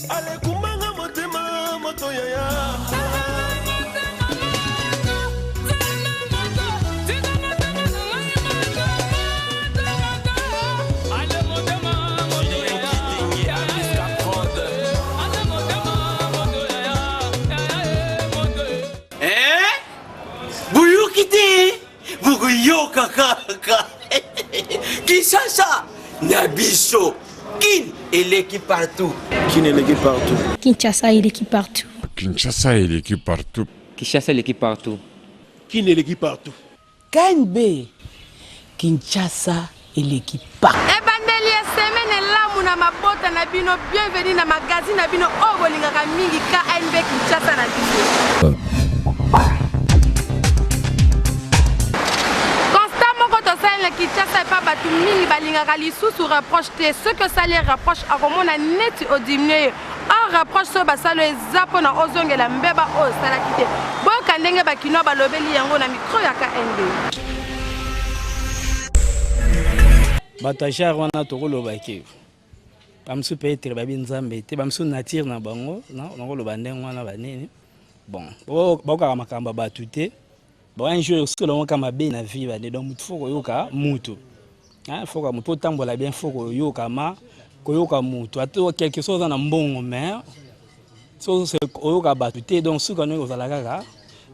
Alekumbanga motema moto yaya. Eh? Boyoki te bokoyoka kaka Kinshasa na biso Kin eleki partout. Kin eleki partout. Kinshasa eleki partout. Kinshasa eleki partout. Kinshasa eleki partout. Kin eleki partout. KNB Kinshasa eleki partout. Ebandeli ya semaine elamu na mabota na bino, bienvenue na magazine na bino oyo bolingaka mingi KNB Kinshasa na biso. Constat moko tosali na Kinshasa epa bato mingi balingaka lisusu reproche te, soki osali ye reproche akomona neti odiminue ye. Or reproche soki basali yo eza mpo na ozongela mbeba oyo osalaki te. Boyoka ndenge ba kinois balobeli yango na micro ya KNB. Bato ya genre wana tokoloba ke bamosusu peut etre bayebi Nzambe te, bamosusu nature na bango nakoloba ndenge wana banini bon bakokaka makambo ya bato te. Bon un jour ekosukela bango kaka mabe na vie bande donc mutu faut koyoka mutu hein faut ka mutu otambola bien faut koyoka ma koyoka mutu ata quelque soit oza na mbongo mais so oyoka bato te donc suka no ekozala kaka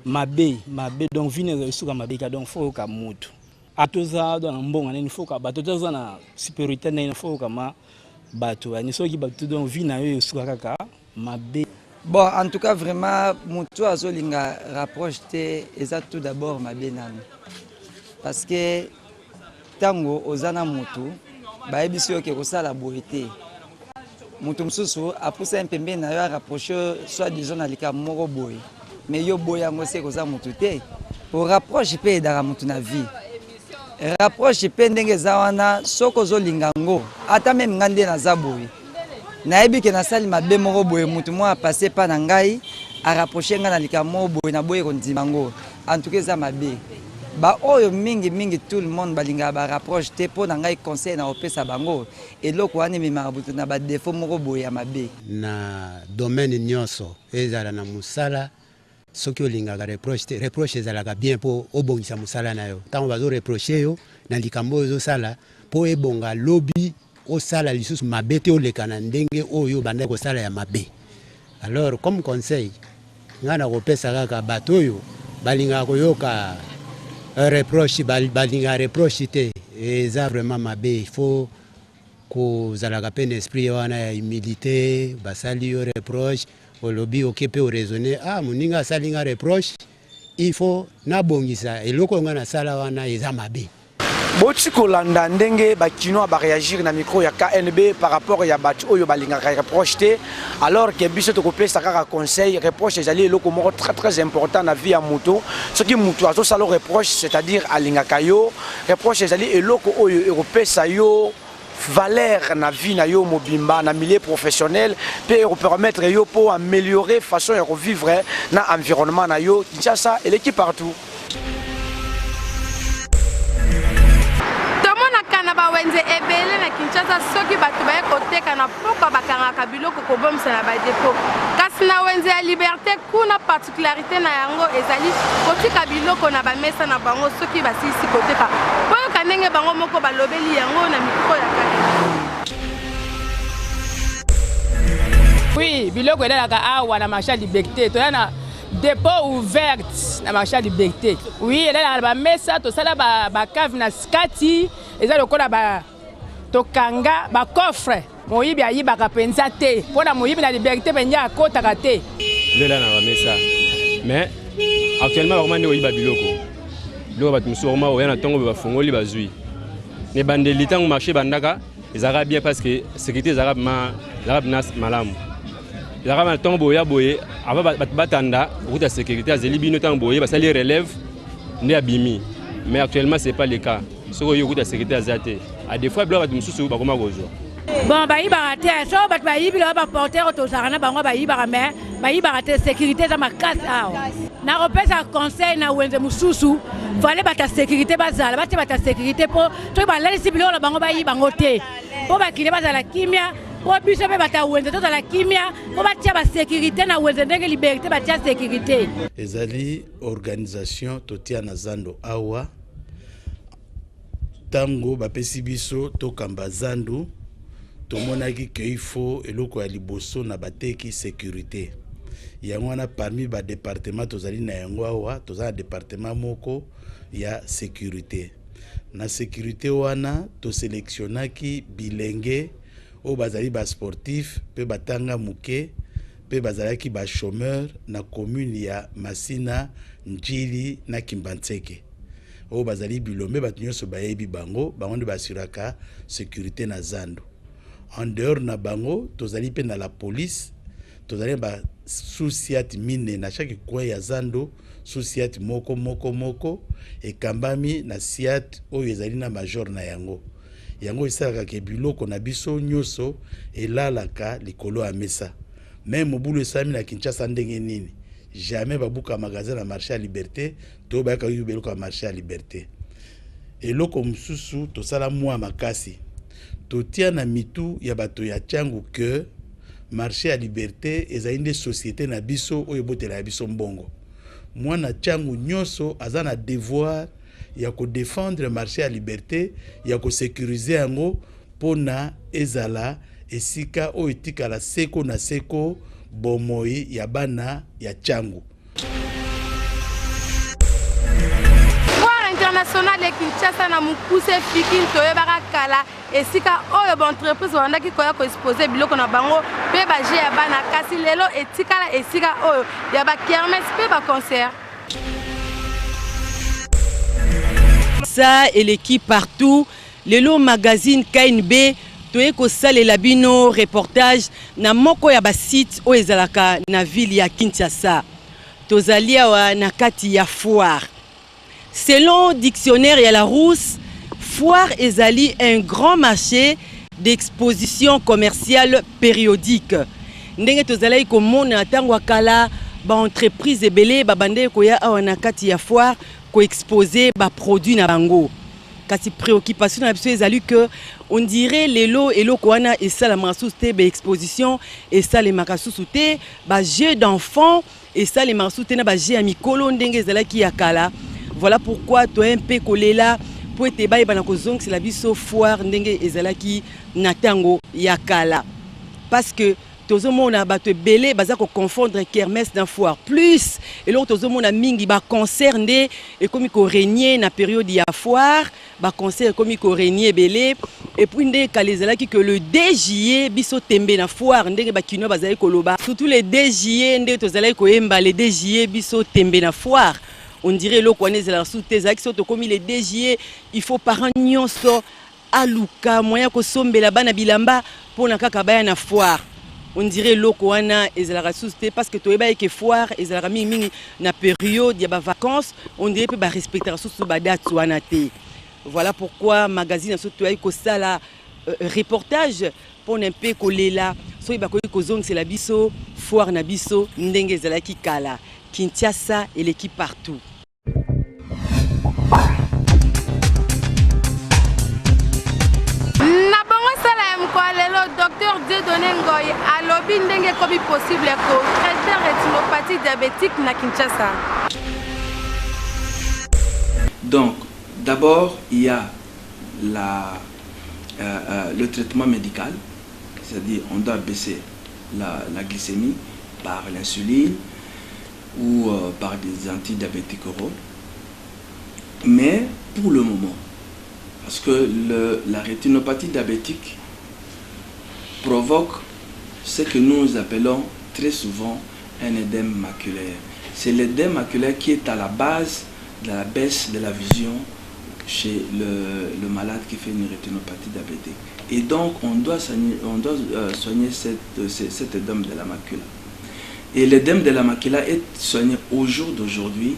mabe mabe donc vie no esuka mabe ka donc faut oyoka mutu ata oza na mbongo nini faut ka bato oza na supériorité nini faut oyoka ma bato bani soki bato donc vie na yo esuka kaka mabe. Bon en tout cas vraiment mutu azo linga rapproche te eza tout d'abord mabe nanu parce que tango oza na mutu bayebisi yo ke kosala boye te mutu mosusu apusani pembeni na yo a rapproche yo soit disant na likambo moko boye mais yo boya yango se koza mutu te po rapproche pe edaka mutu na vie rapproche pe ndenge eza wana soki ozolinga yango ata meme nga nde naza boye Nayebi ke nasali mabe moko boye mutu moko a passe epa na ngai a rapprocher ngai na likambo moko boye naboyi kondima yango en tout cas eza mabe ba oyo mingi mingi tout le monde balingaka ba rapproche te po na ngai conseil nakopesa bango eloko wana ememaka butu na ba defaut moko boye ya mabe. Na domaine nionso, ezala na musala, Soki olingaka reproche te, reproche ezalaka bien po obongisa musala na yo. Tango bazo reprocher yo na likambo oyo ozo sala po ebonga lobi osala lisusu mabe te oleka na ndenge oyo obandaki kosala ya mabe. Alors comme conseil nga nakopesa kaka bato oyo balingaka koyoka reproche balingaka reproche te eza vraiment mabe il faut kozalaka pe na esprit wana ya humilite basali yo reproche Olobi oke pe o raisonner ah moninga asali nga reproche il faut nabongisa eloko oyo nga nasala wana eza mabe. Boti kolanda ndenge ba kinois ba reagir na micro ya KNB par rapport ya batu oyo balingaka reproche te alors que biso tokopesa kaka conseil reproche ezali eloko moko très très important na vie ya moto soki moto azosala reproche c'est-à-dire alingaka yo reproche ezali eloko oyo ekopesa yo valeur na vie na yo mobimba na milieu professionnel pe eko permettre yo po améliorer façon ya ko vivre na environnement na yo. Kinshasa eleki partout. Tomonaka na bawenze ebele na Kinshasa soki bato baye koteka na pokwa bakangaka biloko kobomisa na ba depot. Kasi na wenze ya Liberte kuna particularite na yango ezali kotika biloko na ba mesa na bango soki basilisi koteka. Boyoka ndenge bango moko balobeli yango na micro ya KNB. Oui, biloko elalaka awa na marché ya Liberté. Toya na dépôt ouverte na marché ya Liberté. Oui, elalaka na bamesa, tosala ba, ba cave na kati, eza lokola ba tokanga ba coffre. Moyibi ayibaka penza te mpo na moyibi na liberte penza akotaka te. Lela na bamesa mais actuellement bakoma nde koyiba biloko biloko bato mosusu bakoma koya na ntongo bafongoli bazwi na ebandeli ntango marché ebandaka ezalaka bien parce que sécurité ezalaka bina malamu ezalaka na ntongo boya boye avant bato batanda okuta sécurité azeli bino ntango boye basali relève nde abimi mais actuellement c'est pas le cas soki oye okuta sécurité aza te a des fois biloko bato mosusu bakoma kozwa. Bon bayibaka te soki bato bayibi loba baporter oyo tozalaka na bango bayibaka mais bayibaka te sécurité eza makasi awa nakopesa conseil na wenze mosusu fale bato ya sécurité bazala batia bato ya sécurité mpo soki balalisi biloko na bango bayiba yango te mpo bakile bazala kimia. mpo biso mpe bato ya wenze tozala kimia mpo batia basécurité na wenze ndenge liberté batia sécurité. Ezali organisation totia na zando awa. Ntango bapesi biso tokamba zandu, tomonaki ke il faut eloko ya liboso na bateki, sécurité. Yango wana, parmi badepartement tozali na yango awa, toza na departement moko ya sécurité. Na sécurité wana, toselektionnaki bilenge oyo bazali basportif mpe batanga moke mpe bazalaki bachômeur na commune ya Masina, Njili na Kimbanseke, oyo bazali bilombe. Bato nyonso bayebi bango. Bango nde baassuraka sécurité na zando. En dehors na bango, tozali mpe na la police. Tozali na basous-ciat mine na chaque coin ya zando, sous-ciat moko moko moko ekambami na ciat oyo ezali na major na yango. Yango esalaka ke biloko na biso nyonso elalaka likolo ya mesa. Me mobulu esalami na Kinshasa ndenge nini, jamais babuka magasin na marché ya Liberté to bayaka yoba eloko ya marché ya Liberté. Eloko mosusu tosala mwa makasi, totia na mitu ya bato ya Tshangu ke marché ya Liberté ezali nde société na biso oyo ebotela ya biso mbongo. Mwana Tshangu nyonso aza na devoir ya kodefendre marché ya Liberté, ya kosécuriser yango mpona ezala esika oyo etikala seko na seko bomoi ya bana ya Tshangu. Foire internationale ya Kinshasa, na mokuse Fikin, toyebaka kala esika oyo baentreprise babandaki koya koexposer biloko na bango mpe bajeux ya bana, kasi lelo etikala esika oyo ya bakermesse mpe baconcert. Ça eleki partout. Lelo magazine KNB toye kosalela bino reportage na moko ya basite oyo ezalaka na ville ya Kinshasa. Tozali awa na kati ya foire. Selon dictionnaire ya Larousse, foire ezali un grand marché d'exposition commerciale périodique. Ndenge tozalaki komona ntango ya kala, baentreprise ebele babandaki koya awa na kati ya foire koexposer baproduit na bango. Kasi préoccupation na biso ezali que on dirait lelo eloko wana esalamaka susu te, baexposition esalemaka susu te, bajeu d'enfant esalemaka susu te na bajeu ya mikolo ndenge ezalaki ya kala. Voilà pourquoi toye mpe kolela mpo ete bayeba na kozongisela biso foire ndenge ezalaki na ntango ya kala, parce que tozomona bato ebele baza koconfondre kermesse na foire. Plus eloko tozomona mingi, baconcert nde ekomi korégner na période ya foire. Baconcert ekomi korégner ebele. Et puis nde kala ezalaki que le 2 juillet biso tembe na foire, ndenge bakinois bazali koloba, surtout le 2 juillet, ndenge tozalaki koyemba le 2 juillet biso tembe na foire, on dirait eloko wana ezalaka susu te. Ezalaki so tokomi le 2 juillet, il faut parent nyonso aluka moyen kosombela bana bilamba mpona kaka baya na foire. On dirait eloko wana ezalaka susu te, parce que toyeba ke foire ezalaka mingimingi na période ya bavacance. On dirait mpe barespectaka susu badate wana te. Voilà pourquoi magazine na biso toyaki kosala reportage mpona mpe kolela soki bakoki kozongisela biso foire na biso ndenge ezalaki kala. Kinshasa eleki partout. Na bongo sala ya mokolo lelo, Dr Dieudonné Ngoy alobi ndenge ekomi possible kotraiter rétinopathie diabétique na Kinshasa. Donc, d'abord, il y a le traitement médical, c'est-à-dire on doit baisser la glycémie par l'insuline ou par des antidiabétiques oraux. Mais pour le moment, parce que la rétinopathie diabétique provoque ce que nous appelons très souvent un œdème maculaire. C'est l'œdème maculaire qui est à la base de la baisse de la vision chez le malade qui fait une rétinopathie diabétique. Et donc, on doit soigner cet œdème de la macula. Et l'œdème de la macula est soigné au jour d'aujourd'hui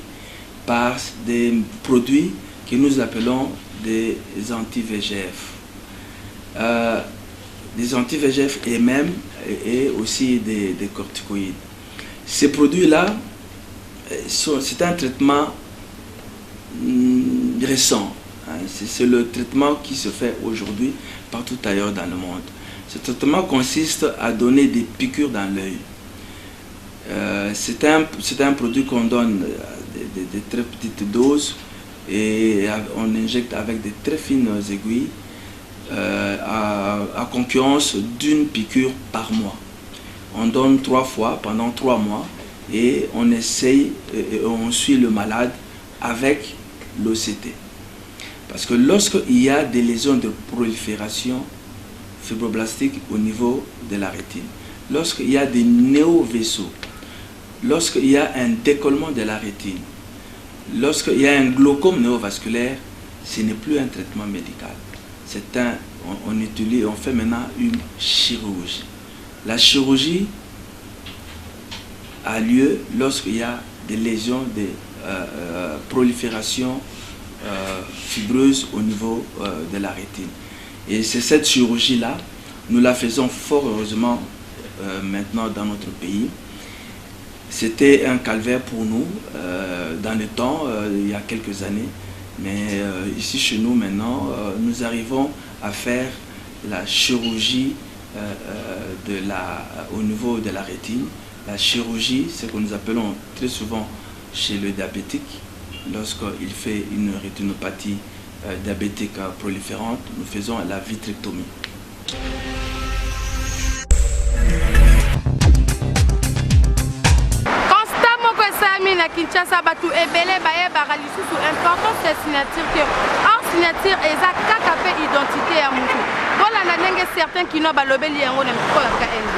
par des produits que nous appelons des anti-VEGF. Des anti-VEGF et même et aussi des corticoïdes. Ces produits-là, c'est un traitement récent, hein. C'est le traitement qui se fait aujourd'hui partout ailleurs dans le monde. Ce traitement consiste à donner des piqûres dans l'œil. Euh, c'est un, un produit qu'on donne des, très petites doses et on injecte avec des très fines aiguilles euh, à, à concurrence d'une piqûre par mois. On donne trois fois pendant trois mois et on essaye et on suit le malade avec l'OCT. Parce que lorsqu'il y a des lésions de prolifération fibroblastique au niveau de la rétine, lorsqu'il y a des néovaisseaux, lorsqu'il y a un décollement de la rétine, lorsqu'il y a un glaucome néovasculaire, ce n'est plus un traitement médical. C'est un, on, utilise, on fait maintenant une chirurgie. La chirurgie a lieu lorsqu'il y a des lésions de euh, euh, prolifération euh, fibreuse au niveau de la rétine. Et c'est cette chirurgie-là, nous la faisons fort heureusement maintenant dans notre pays. C'était un calvaire pour nous dans le temps, il y a quelques années. Mais ici chez nous maintenant, nous arrivons à faire la chirurgie de la, au niveau de la rétine. La chirurgie, ce que nous appelons très souvent chez le diabétique, lorsqu'il fait une rétinopathie diabétique proliférante, nous faisons la vitrectomie. Constat moko esalami na Kinshasa, bato ebele bayebaka lisusu importance ya signature te. Or signature eza kaka mpe identité ya mutu. Bolanda ndenge certains kinois balobeli yango na micro ya KNB.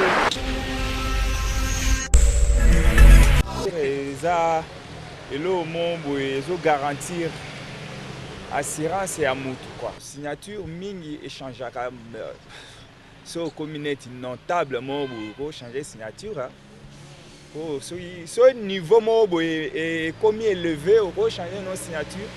Eza eloko moko boye ezo garantir assurance ya mutu quoi. Signature mingi echangeaka soki okomi neti notable moko boye oko changer signature po soki soki niveau moko boye ekomi eleve oko changer no signature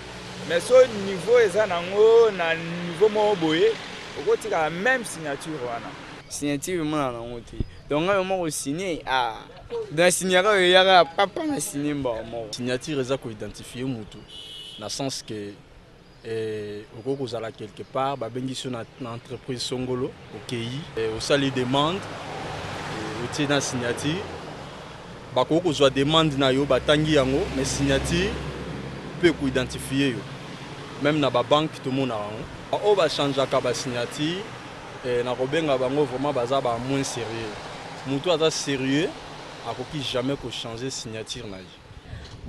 mais soki niveau eza nango na niveau moko boye okotikala meme signature wana. Signature emonana nango te donc ngai moko signe ah donc na signaka oyo eyaka papa na signe mbala moko. Signature eza ko identifier mutu na sens que eh, okoki kozala quelque part babengisi yo na, na entreprise songolo okeyi eh, osali demande eh, otie na signature bakoki kozwa demande na yo batangi yango mais signature mpe ekoidentifie yo meme na babanke tomonaka yango baoyo bachangeaka basignature eh, nakobenga bango vraiment baza ba moins sérieux moto aza sérieux akoki jamais kochange signature na ye.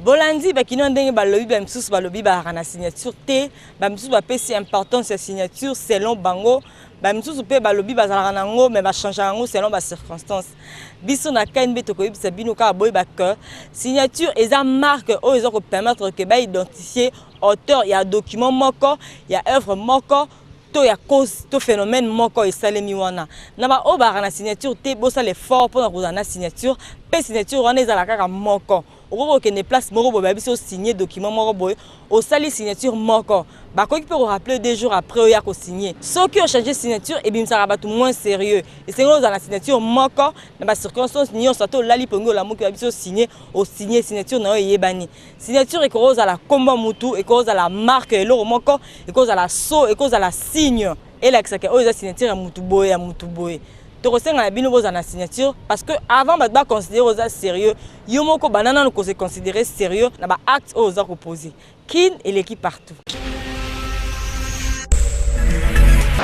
Bolandi ba kinois ndenge balobi ba misusu balobi bazalaka na signature te ba misusu bapesi importance ya signature selon bango ba misusu pe balobi bazalaka na yango mais ba changeaka yango selon ba circonstances biso na KNB tokoyebisa bino kaka boyeba que signature eza marque oyo eza ko permettre que ba identifier auteur ya document moko ya œuvre moko to ya cause to phénomène moko esalemi wana na ba oyo bazalaka na signature te bosala effort mpona kozala na signature mpe signature wana ezala kaka moko okoki kokende place moko boye bayebisi osigne document moko boye osali signature moko bakoki mpe korappeler deux jours après oya kosigne soki ochange signature ebimisaka bato moins sérieux esengeli ozala na signature moko na bacirconstance nyonso ata olali mpongi olamuki bayebisi osigne osigne signature na yo eyebani Signature ekoki kozala kombo ya mutu, ekoki kozala marque ya eloko moko, ekoki kozala sceau, ekoki kozala signe elakisa ke oyo eza signature ya mutu boye ya mutu boye. Tokosenga na bino bozala na signature parce que avant bato ba considérer oza sérieux, yo moko banda nanu ko se considérer sérieux na ba actes oyo oza ko poser. Kin eleki partout.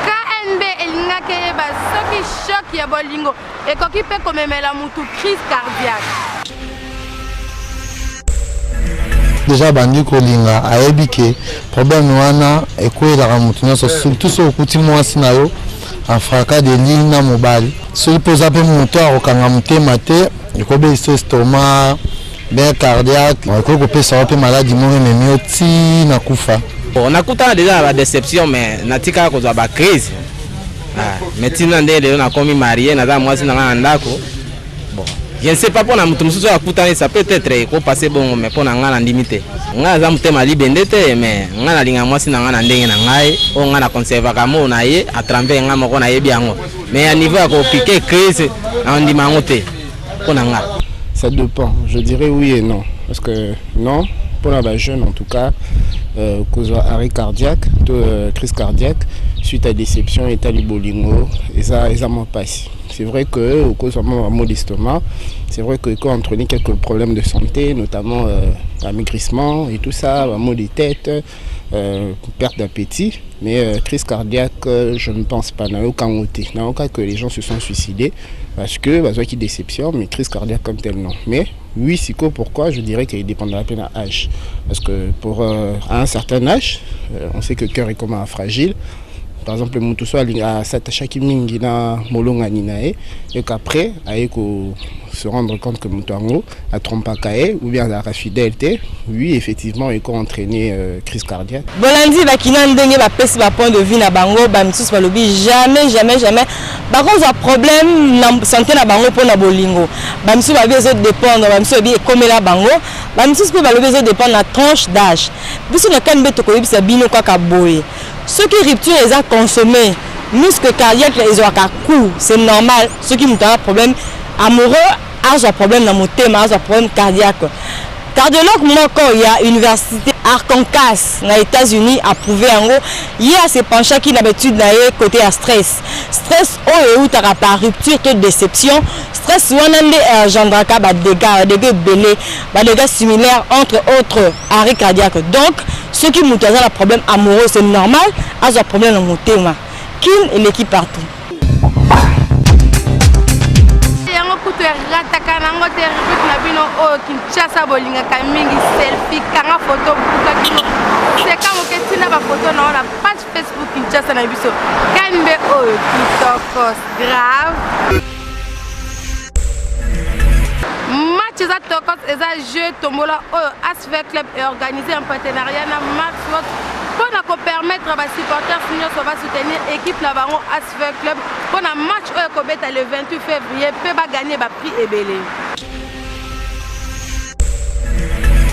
KNB elingaki eyeba soki choc ya bolingo ekoki mpe komemela mutu crise cardiaque. Deja abandi kolinga ayebi ke problème wana ekweyelaka moto nyonso surtout soki okuti mwasi na yo en fracas de lit na mobali soki mpe oza mpe moto akokanga motema te ekobelisa estomac bien cardiaque ekoki kopesa yo mpe maladi moko ememi yo ti na kufa. Bon, nakutana deja na ba deception mais natikala kozwa ba crise ah, mais ntina nde lelo nakomi marie naza mwasi na ngai na ndako bon je ne sais pas mpo na moto mosusu oyo akutani ça peut être ekopase bongo mais mpo na ngai nandimi te ngai aza motema libende te mais ngai nalinga mwasi na ngai na ndenge na ngai oyo ngai na conservaka moo na ye à travers ngai moko nayebi yango mais ya niveau ya kopike crise nandima yango te mpo na ngai. Ça dépend, je dirais oui et non. Parce que non, pour la jeune en tout cas, euh, cause arrêt cardiaque, euh, crise cardiaque, Suite à déception etali bolingo eza eza mwa pasi. C'est vrai que okozwa mwa ba maux d'estomac, c'est vrai que eko entraîner quelques problèmes de santé, notamment euh, amaigrissement et tout ça, ba maux de tête, euh, perte d'appétit. Mais euh, crise cardiaque, euh, je ne pense pas. Nayoka yango te. Nayoka que les gens se sont suicidés parce que bazwaki déception, mais crise cardiaque comme telle non. Mais oui, siko pourquoi je dirais qu'il dépendra pe na âge. Parce que pour euh, à un certain âge, euh, on sait que cœur est comme un fragile. Par exemple, mutu so s'attachaki mingi na molongani na ye et qu'après aye ko se rendre compte que mutu yango atrompaka ye ou bien azalaka fidèle te, oui effectivement eko entraîner euh, crise cardiaque. Bolandi bakina ndenge bapesi ba point de vue na bango, ba misusu balobi jamais jamais jamais bakozwa problème na santé na bango mpo na bolingo. Ba misusu balobi ezo dépendre, ba misusu balobi ekomela bango, ba misusu mpe balobi ezo dépendre na tranche d'âge. Biso na KNB tokoyebisa bino kaka boye, soki rupture eza consommée, muscle cardiaque ezwaka coup, c'est normal soki moto aza problème amoureux azwa problème na motema, azwa problème cardiaque. Cardiologue moko ya université Arkansas na Etats-Unis a prouvé yango, ye a se penchaki na ba études na ye côté ya stress. Stress oyo eutaka par rupture to déception, stress wana nde engendraka ba dégâts, ba dégâts ebele, ba dégâts similaires entre autres arrêt cardiaque. Donc soki moto aza na problème amoureux, c'est normal azwa problème na motema. Kin eleki partout. Yango kutu erataka nango te rubrique na bino oyo Kinshasa bolingaka mingi selfie kanga photo buka kino seka moke tina ba photo na yo na page Facebook Kinshasa na biso KNB oyo kitokos grave. Match eza tokos eza jeu tombola oyo ASV Club est organisé en partenariat na Max Watch mpo na kopermettre ba supporters nyonso ba soutenir équipe na bango ASV Club mpo na match oyo ekobeta le 28 février mpe ba gagner ba prix ebele.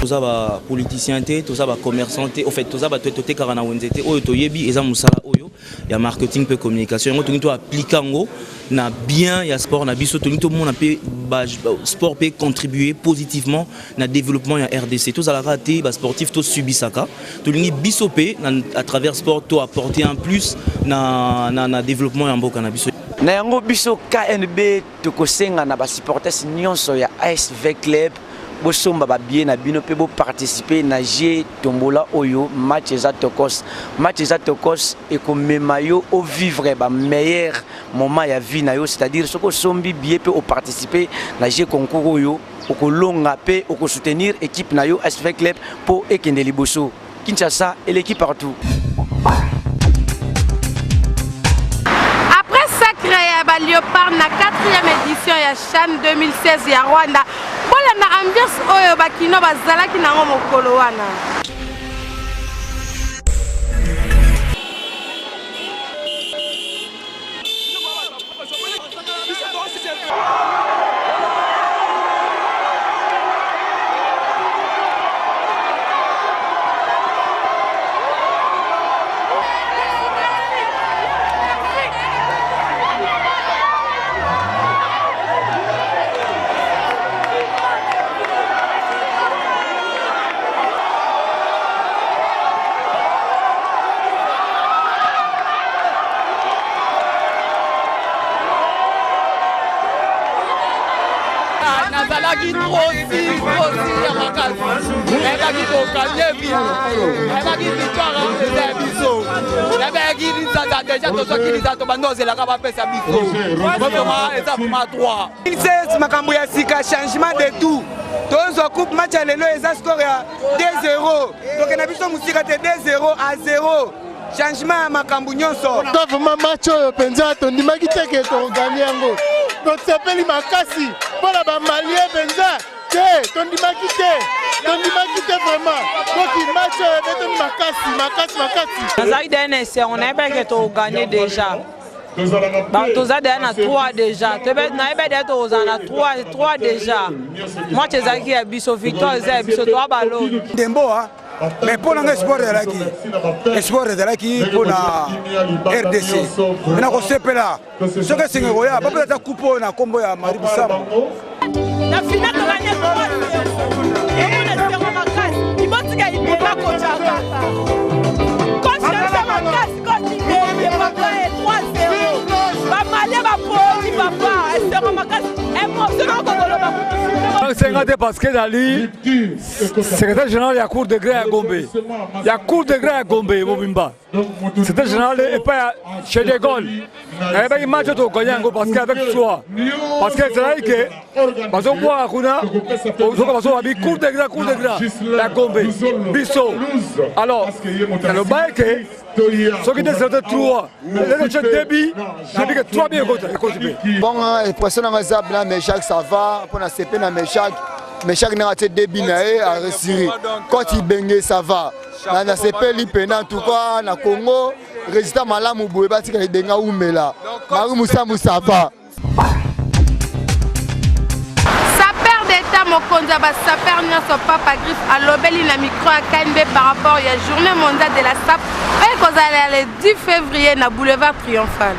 Toza ba politiciens te, toza ba commerçants te, au fait toza bato totekaka na wenze te, oyo toyebi eza mosala oyo ya marketing mpe communication, yango tolingi to appliquer yango na bien ya sport na biso, tolingi tomona mpe ba sport mpe contribuer positivement na développement ya RDC. Tozalaka te ba sportif tosubisaka, tolingi biso mpe à travers sport to apporter un plus na développement ya mboka na biso. Na yango biso KNB tokosenga na ba supporters nyonso ya ASV Club bosomba ba billets na bino pe bo participer na jeu tombola oyo. Match eza tokos, match eza tokos, ekomema yo o vivre ba meilleur moment ya vie na yo, c'est-à-dire soki osombi billet pe o participer na jeu concours oyo, okolonga pe okosoutenir équipe na yo ASV Club po ekende liboso. Kinshasa eleki partout. Après sacre ya ba Léopard na 4e édition ya CHAN 2016 ya Rwanda, bolanda ambiance oyo bakino bazalaki nango mokolo wana. Nazalaki trosi trosi ya makasi, nayebaki kokanye biso, nayebaki victoire eza ya biso, nayebaki lizaza deja tozwaki lizaza, tobandi ozelaka bapesa biso bozoma eza vraimen 3 2016 makambo ya sika, changement de tout, tozwa coupe. Match ya lelo eza score ya 2-0, tokenda biso mosika te, 2-0 à 0, changement ya makambo nyonso. To vraiment match oyo mpenza tondimaki te ke tokoganye yango, tosepeli makasi mpo na bamalie mpenza te, tondimaki te, tondimaki te vraiment. Soki match oyo ebetami makasi makasi makasi. Nazalaki deja na esengo, nayebaki ke tokoganye deja. Toza deja na 3 deja, nayebaki deja tokozala na 3 3 deja. Match ezalaki ya biso, victoire eza ya biso, toa balongi. Ndembo mais mpo na ngai espoir ezalaki, espoir ezalaki mpo na RDC. Me nakosepela soki esengi koya bapesa ata coupe oyo na nkombo ya Marie Bisambo. Na final toganye 3, emona esengo makasi, ibotika ibeba kocaka coach na biso makasi, coach ibebe. esengo makasi, émotion nakokoloba. Senga te parce que ezali secrétaire général ya cour de gré ya Gombe, ya cour de gré ya Gombe mobimba, secrétaire général epai ya chez de Gaulle. Nayebaki match oyo tokoganye yango parce que avec soi, parce que ezalaki ke bazobwaka kuna, soka bazoba bi cour de gré, cour de gré ya Gombe biso. Alors nalobaki ke soki nde zero 3 lelo tie debi nabike 3 bi ekota ekoti mpe. Bon, impression nanga eza bna Meshak, ça va mpo na sepe na Meshak. Meshak ndenge atie debi na ye aresiri cote Ibenge, ça va na nasepeli mpena. En tout cas na Congo résultat malamu boye, batika Ibenge aumela Mari Musambu, ça va. Sapeur d'état, mokonzi ya basapeur nyonso, Papa Griffe, alobeli na micro ya KNB par rapport ya journée mondiale de la sape oyo ekozala le 10 février na boulevard Triomphal.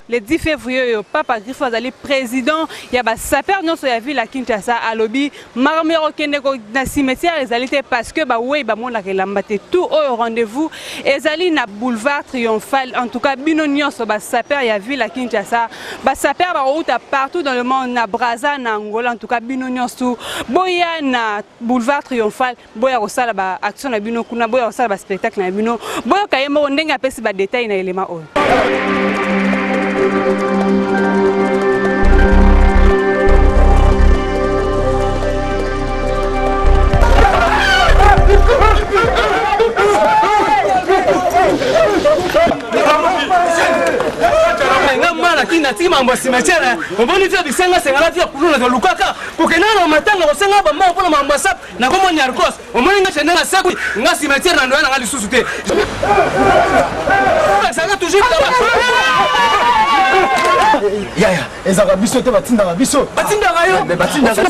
Le 10 février oyo, Papa Griffe azali président ya basapeur nyonso ya ville ya Kinshasa, alobi makambo ya kokende na cimetière ezali te parce que bawei bamonaka elamba te. Tout oyo rendez-vous ezali na boulevard Triomphal. En tout cas bino nyonso basapeur ya ville ya Kinshasa, basapeur bakouta partout dans le monde, na Braza, na Angola, en tout cas bino nyonso boya na boulevard Triomphal, boya kosala baaction na bino kuna, boya kosala baspectacle na bino. Boyoka ye moko ndenge apesi badetail na elema oyo. Nga mwana kini natiki mambo ya cimetière, omoni via bisenga senga na via kuluna lukaka kokenda na matanga kosenga bambongo mpona mambo ya sap nakomoni Arcos. Omoni nga chende na sekwi nga cimetière na ndoya na nga lisusu te, ezalaka toujours. Yaya, ezalaka biso te, batindaka biso. Batindaka yo? Batindaka.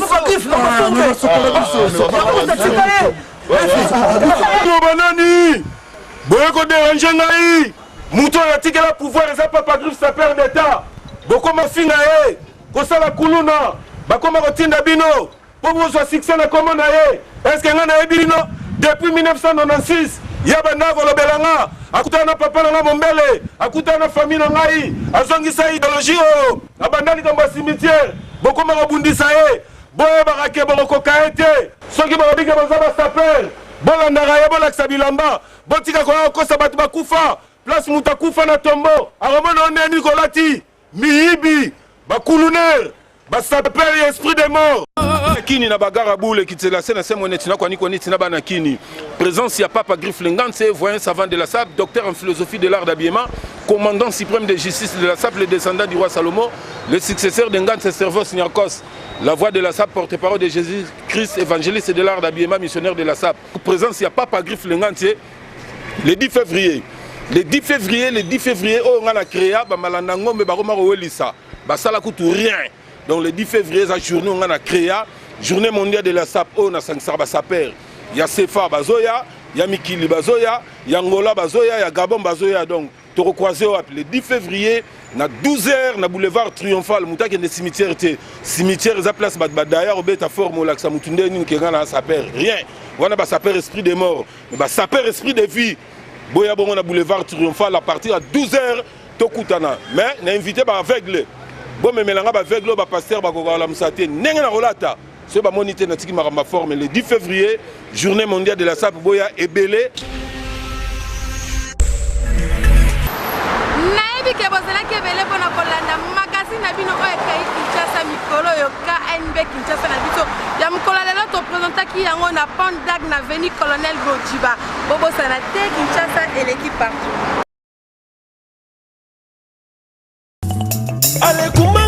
Banani boye kodéranger ngai? Moto oyo atikela pouvoir eza Papa Griffe, sapeur d'état. Bokoma finga ye, kosala kuluna, bakoma kotinda bino mpo bozwa succès na kombo na ye. Est-ce ngai nayebi bino? Depuis 1996 ya banda kolobela nga, akutana na papa na nga Mombele, akutana na famille na ngai, azongisa idéologie oyo abanda likambo ya cimetière. Bokoma kobundisa ye, boyebaka ke bokokoka ye te. Soki balobi ke boza basapeur, bolandaka ye, bolakisa bilamba, botika koya kokosa bato bakufa. Place moto akufa na tombo, akomona o ndeni kolati miyibi, bakulunere, basapeur ya esprit de mort. Kini na bagara bule kitsela se na se mwene tina kwani kwani tina bana kini. Présence ya Papa Griffe Lenganse, voyant savant de la SAP, docteur en philosophie de l'art d'habillement, commandant suprême de justice de la SAP, le descendant du roi Salomon, le successeur de Nganse Servos Niarkos, la voix de la SAP, porte-parole de Jésus-Christ, évangéliste de l'art d'habillement, missionnaire de la SAP. Présence ya Papa Griffe Lenganse le 10 février, le 10 février, le 10 février oyo nga na créa bamalanda ngombe bakoma kowelisa basala kutu rien. Donc le 10 février eza journée oyo nga na créa, journée mondiale de la SAP, oyo nasangisaka basaper ya Sefa bazoya, ya mikili bazoya, ya Ngola bazoya, ya Gabon bazoya. Donc tokocroiser wapi? Le 10 février na 12 heures na boulevard Triomphal. Moto akende cimetière te. Cimetière eza place bato badaya kobeta forme, olakisa motu nde nini kenga na saper. Rien wana, basaper esprit de mort, mais basaper esprit de vie, boya bongo na boulevard Triomphal à partir ya 12 heures, tokutana. Mais na invité baaveugle, bomemelanga baaveugle oyo bapasteur bakoka kolamusa te ndenge na kolata. Soki bamoni te, natiki makambo ya forme. Le 10 février, journée mondiale de la SAP, boya ebele. Nayebi ke bozalaki ebele mpona kolanda magazine na bino oyo ekai Kinshasa mikolo oyo, KNB Kinshasa na biso ya mokolo lelo. Topresentaki yango na Pont Dag na veni Colonel Bojiba. Bobosana te, Kinshasa eleki partout. Alekuma.